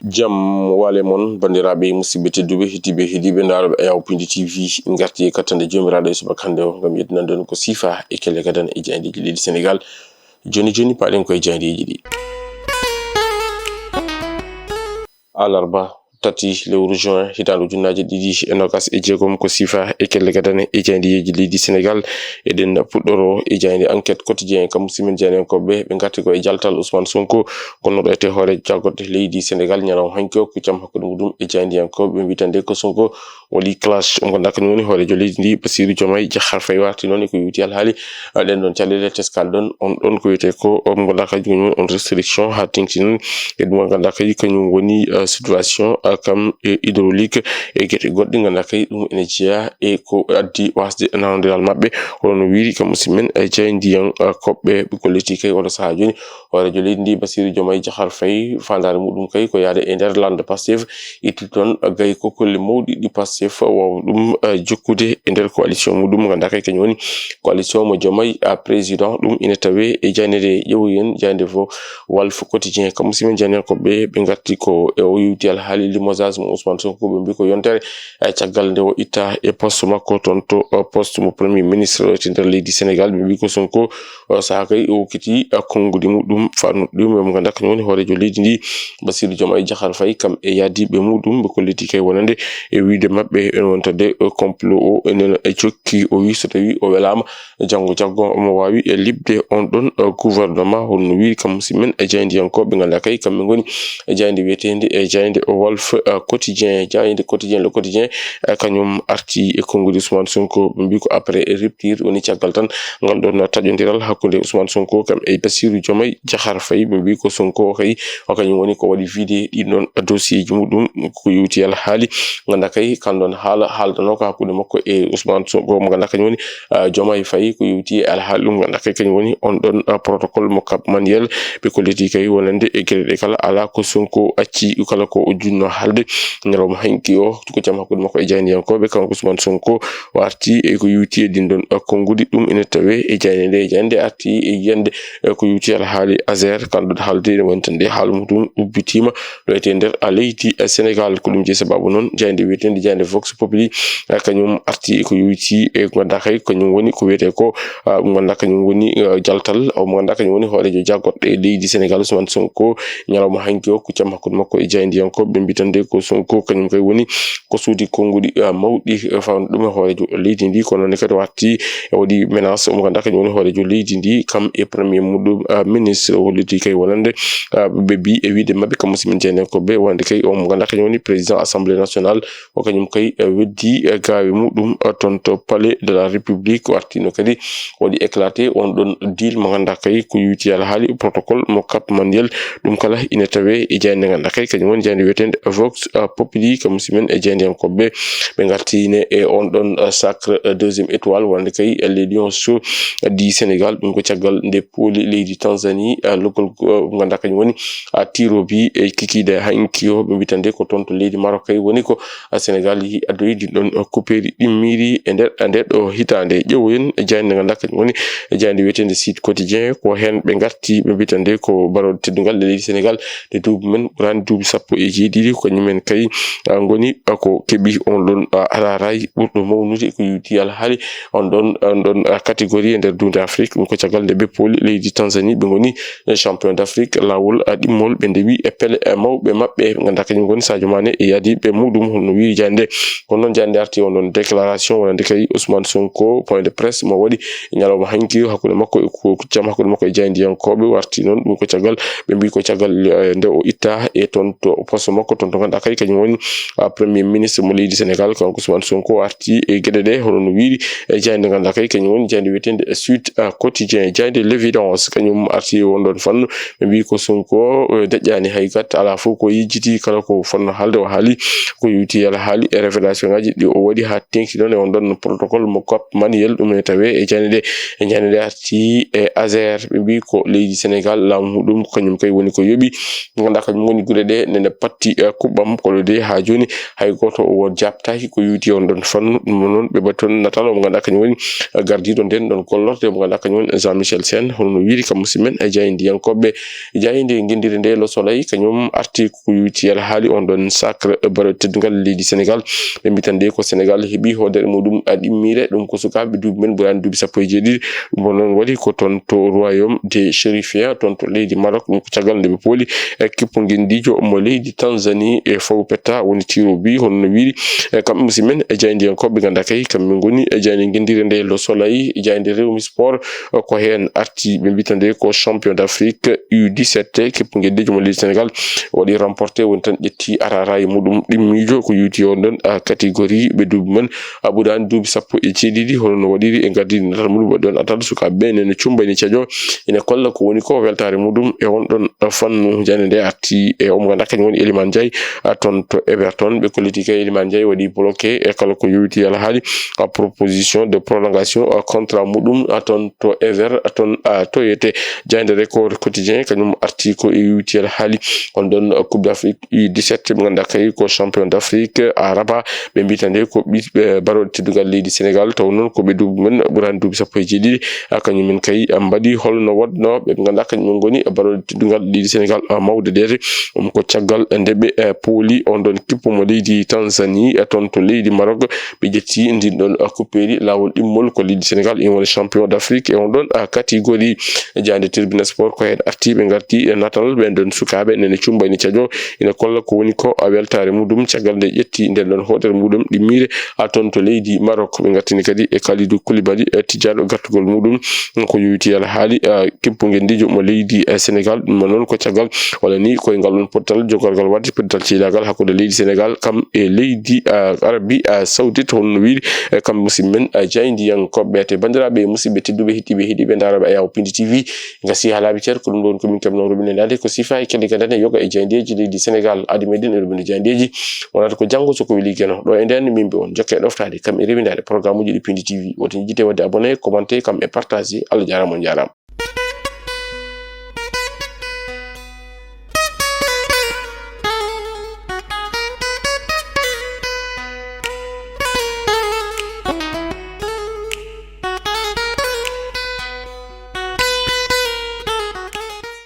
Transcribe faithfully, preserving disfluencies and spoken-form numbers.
Jam waale mon, banndiraaɓe, musidɓe tedduɓe, heɗiiɓe, heɗiiɓe Daaro Ayaw Pindi T V. En ngarti e kattande Joomiraaɗo e subaka hannde o, ngam yeddinande on ko siifa e kelle gadane e jaayndeeji leydi Senegaal. Jooni jooni, paaɗen ko e jaayndeeji ɗi. Alarba tati lewru juin, hitaande ujunnaaje ɗiɗi e noogas e jeegom, ko siifa e kelle gadane e jaayndeeji leydi Senegaal. Eɗen puɗɗoro e jaaynde Enquête Quotidien, kam musidɓe men jaayndiyankooɓe, ɓe ngarti ko e jaltal Ousmane Sonko, gonnoɗo e hoore jaagorɗe leydi Senegaal, ñalawma hanki o, ko jam hakkunde muɗum e jaayndiyankooɓe, ɓe mbiyata nde ko Sonko waɗi clash. Mo ngannduɗaa kañum woni hooreejo leydi ndi, Bassirou Diomaye Diakhar Faye, warti noon e ko yowiti alhaali, ah, ɗen ɗon caɗeele. Teskal ɗon, on ɗon ko wiyetee ko, mo ngannduɗaa kadi kañum woni on restriction, haa teŋti noon e ɗum mo ngannduɗaa kadi kañum woni, ah, situation, ah, kam e hydraulique e geɗe goɗɗe, ngannduɗaa kadi ɗum ene jeyaa e ko addi wasde nanondiral maɓɓe. Hono no wiiri kam musidɓe men, eh, jaayndiyankooɓe, ɓe kolliti kay oɗo sahaa jooni, hooreejo leydi ndi, Bassirou Diomaye Diakhar Faye, faandaare muɗum kay ko yahde e nder lannda Pastef, ittude toon gay ko kolle mawɗi ɗi Pastef waawa ɗum, eh, jokkude e nder coalition muɗum, ngannduɗaa kay kañum woni coalition mo Diomaye, eh, président. Ɗum ina tawee e jaaynde nde. Ƴeewoyen jaaynde fof, Walf Quotidien, kam musidɓe men jaayndiyankooɓe, ɓe ngarti ko e o yowti alhaali limogeage mo Ousmane Sonko, ɓe mbi ko yontere, eh, caggal nde o itta e poste makko toon to, eh, poste mo premier ministre ɗo e nder leydi Senegaal. Ɓe mbi ko Sonko, eh, sahaa kay o hokkiti, eh, konngudi muɗum, fannuɗi ɗum, mo ngannduɗaa kañum woni hooreejo leydi ndi, Bassirou Diomaye Diakhar Faye, kam e yaadiiɓe muɗum, ɓe kolliti kay wonande e wiyde maɓɓe en wontande, eh, complot o enen e jokki, o wi so tawi o welaama, janngo jaggo omo waawi e liɓde on ɗon, eh, gouvernement. Hono no wiiri kam musidɓe men, eh, jaayndiyankooɓe, ngannduɗaa kay kamɓe ngoni, eh, jaaynde wiyeteende, eh, jaaynde Walf, eh, Quotidien, jaaynde Quotidien, Le Quotidien, eh, kañum arti e konngudi Ousmane Sonko, ɓe mbi ko après rupture woni caggal tan ngal ɗon taƴondiral hakkunde Ousmane Sonko kam e Bassirou Diomaye Diakhar Faye. Ɓe mbi ko Sonko o kay, o kañum woni ko waɗi vidé ɗin ɗon dossier ji muɗum, ko yowti alhaali, ngannduɗaa kay kan ɗon haala haaldanoo ko hakkunde makko e Ousmane Sonko, mo ngannduɗaa kañum woni, ah, Diomaye Faye, ko yowti e alhaali ɗum, ngannduɗaa kay kañum woni on ɗon, ah, protocole mo Cap Manuel. Ɓe kolliti kay wonande e geɗe ɗe kala alaa ko Sonko acci, kala ko o junno haalde. Ñalawma hanki o, ko jam hakkunde makko e jaayndiyankooɓe, kanko Ousmane Sonko, o arti e ko yowti e ɗin ɗon, ah, konngudi. Ɗum ina tawee e jaaynde nde, jaaynde arti e yiyande, eh, ko yowti alhaali Azer, kan ɗon haalde ene wonta nde haala muɗum ubbitiima ɗo e nder, ah, leydi, eh, Senegaal. Ko ɗum jeyi sabaabu noon jaaynde wiyeteende jaaynde Vox Populi, eh, kañum arti e ko yowiti e ko ngannduɗaa kay kañum woni ko wiyetee ko, ah, mo ngannduɗaa kañum woni, eh, jaltal, o mo ngannduɗaa kañum woni hooreejo jaagorɗe leydi Senegaal, Ousmane Sonko. Ñalawma hanki o, ko jam hakkunde makko e jaayndiyankooɓe, ɓe mbi tan nde ko Sonko kañum kay woni ko suuti konngudi, eh, mawɗi, eh, fawde ɗum e hooreejo leydi ndi. Kono noon kadi o arti e waɗi menace, o mo ngannduɗaa kañum woni hooreejo leydi ndi, kam e premier muɗum, ah, ministre, o holliti kay wonande, ah, ɓe mbi e wiyde maɓɓe kam musidɓe men jaayndiyankooɓe, wonande kay o mo ngannduɗaa kañum woni président assemblée nationale, o kañum kay, eh, weddi, eh, gaawe muɗum, eh, toon to Palais de la République. O artino kadi waɗi éclaté on ɗon deal mo ngannduɗaa kay ko yowiti alhaali protocole mo Cap Manuel. Ɗum kala ina tawee e jaaynde ngannduɗaa kay kañum woni jaaynde wiyeteende Vox, eh, Populi, kam musidɓe men e jaayndiyankooɓe, ɓe ngartine e on ɗon, eh, sacre, eh, deuxième étoile, wonande kay, eh, les Lions du Sénégal. Ɗum ko caggal nde pooli leydi Tanzanie, eh, loggol, eh, mo ngannduɗaa kañum woni, ah, tirobi e kikiiɗe hanki o, ɓe mbi tan nde ko toon to leydi Maroc kay woni ko, ah, Senegaal yehi addoyi ɗin ɗon, ah, kupeeri ɗimmiiri e nder, ah, nde ɗo hitaande. Ƴeewoyen e jaaynde ngannduɗaa kañum woni jaaynde wiyeteende Sud Quotidien, ko heen ɓe ngarti, ɓe mbi tan nde ko barooɗe teddungal e leydi Senegaal, nde duuɓi men ɓuraani duuɓi sappo e jeeɗiɗi, ko kañum en kay, ah, ngoni, ah, ko keɓi on ɗon, ah, araaraay ɓurɗo mawnude ko yowiti alhaali on ɗon, on ɗon, ah, catégorie e nder duunde Afrique. Ɗum ko caggal nde ɓe pooli leydi Tanzanie, ɓe ngoni, eh, champion d'Afrique, laawol, ah, ɗimmol, ɓe ndewi e pele, eh, mawɓe maɓɓe, ngannduɗaa kañum ngoni Sadio Mané e yaadiiɓe muɗum, hono wiiri jaaynde. Kono noon jaaynde arti on ɗon déclaration wonande kay Ousmane Sonko, point de presse mo waɗi ñalawma hanki o hakkunde makko e ko, jam hakkunde makko e jaayndiyankooɓe, warti noon ɗum ko caggal, ɓe mbi ko caggal, eh, nde o itta e toon to poste makko, toon to ngannduɗaa kay kañum woni, ah, premier ministre mo leydi Senegaal, kanko Ousmane Sonko arti e geɗe ɗe, hono no wiiri e jaaynde ngannduɗaa kay kañum woni jaaynde wiyeteende Sud, ah, Quotidien. Jaaynde L'Évidence kañum arti e on ɗon fannu, ɓe mbi ko Sonko, eh, deƴƴaani hay gat, alaa fof ko yejjiti, kala ko fotnoo haalde o haali, ko yowiti alhaali e révélation ngaaji ɗi o waɗi haa teŋti noon e on ɗon protocole mo Cap Manuel. Ɗum ene tawee e jaaynde nde, e jaaynde nde arti e Azer, ɓe mbi ko leydi Senegaal, laamu muɗum ko kañum kay woni ko yoɓi. Ngannduɗaa kañum woni guure ɗe nde nde patti, eh, kuɓɓam kolo de haa jooni hay gooto o jaabtaaki ko yuuti on ɗon fannu. Ɗum noon ɓe mbaɗi toon natal omo ngannduɗaa kañum woni gardiiɗo nden ɗon gollorde omo ngannduɗaa kañum woni Jean Michel Sène. Hono no wiiri kam musidɓe men e jaayndiyankooɓe jaaynde ngenndire nde Le Soleil kañum arti ko yuuti alhaali on ɗon sacre baɗo teddungal leydi Sénégal. Ɓe mbitan de ko Sénégal heɓi hoodere muɗum a ɗimmire ɗum ko sukaaɓe duuɓi men ɓuraani duuɓi sappo e jeeɗiɗi. Ɗum noon waɗi ko toon to Royaume de Chérifia toon to leydi Maroc ɗum ko caggal nde ɓe pooli e kippu ngenndiijo mo leydi Tanzanie e faw petta woni tiro bi hono no wiiri. E kamɓe musidɓe men e jaayndiyankooɓe ngannduɗaa kay kamɓe ngoni e jaaynde ngenndire nde Le Soleil e jaaynde Rewmi Sport. Ko heen arti ɓe mbiyata nde ko champion d'Afrique U dix-sept kippu ngenndiijo mo leydi Sénégal waɗi remporté woni tan ƴetti araraye muɗum ɗimmiijo ko yuuti on ɗon catégorie ɓe duuɓi men ɓuraani duuɓi sappo e jeeɗiɗi hono no waɗiri e ngardiiɗi natal muɗum waɗi ɗon atal sukaaɓe ɓe nene cumbayni cajo ina kolla ko woni ko weltaare muɗum e on ɗon fannu. Jannde nde arti e omo ngannduɗaa kañum woni Elimane Ndiaye toon to Everton ɓe kolliti kay Elimane Ndiaye waɗi bloqué e kala ko yowiti alhaali proposition de prolongation contrat muɗum toon to Ever toon toyete. Jaaynde Record Quotidien kañum arti ko e yowiti alhaali on ɗon Coupe d'Afrique U dix-sept ɓe ngannduɗaa kay ko champion d'Afrique Rabat ɓe mbiyata nde ko ɓiɓɓe baɗooɓe teddungal leydi Sénégal taw noon ko ɓe duuɓi men ɓuraani duuɓi sappo e jeeɗiɗi. Kañum en kay mbaɗi holno wonno ɓe ngannduɗaa kañum en ngoni baɗooɓe teddungal leydi Sénégal mawde deete. Ɗum ko caggal nde ɓe pooli on ɗon kippu mo leydi Tanzanie toon to leydi Maroc ɓe ƴetti ndin ɗon kuppeeri laawol ɗimmol ko leydi Sénégal ina woni champion d'Afrique e on ɗon catégorie. Jaaynde Tribune Sport ko heen arti ɓe ngarti e natal ɓen ɗon sukaaɓe nene cumbayni cajo ina kolla ko woni ko a weltaare muɗum caggal nde ƴetti nden ɗon hoodere muɗum ɗimmire a toon to leydi Maroc ɓe ngartini kadi e Kalidou Koulibaly e tijjaaɗo gartugol muɗum ko yowiti alhaali kippu ngenndiijo mo leydi Sénégal ɗum noon ko caggal walla ni koye ngal ɗon pottal jogorgal waɗde pottal ciilaagal hakkunde leydi Sénégal kam e leydi Arabie Saoudite hono no wiiri. Kamɓe musidɓe men jaayndiyankooɓe ɓe te banndiraaɓe e musidɓe tedduɓe heɗiiɓe heɗiiɓe ndaarooɓe Ayaw Pindi T V ngasi haa laabi ceer ko ɗum ɗon komin keɓno rubine ndaade ko sifa e kelle gandane yoga e jaayndeeji leydi Sénégal adi meɗen e rubine jaayndeeji wonata ko janngo soko weli geno ɗo e nden min mbi on jokke ɗoftaade kam e rewindaade programme uji ɗi Pindi T V woto jidde wadde abonné commenté kam e partagé. Allah jaaraama on jaaraama.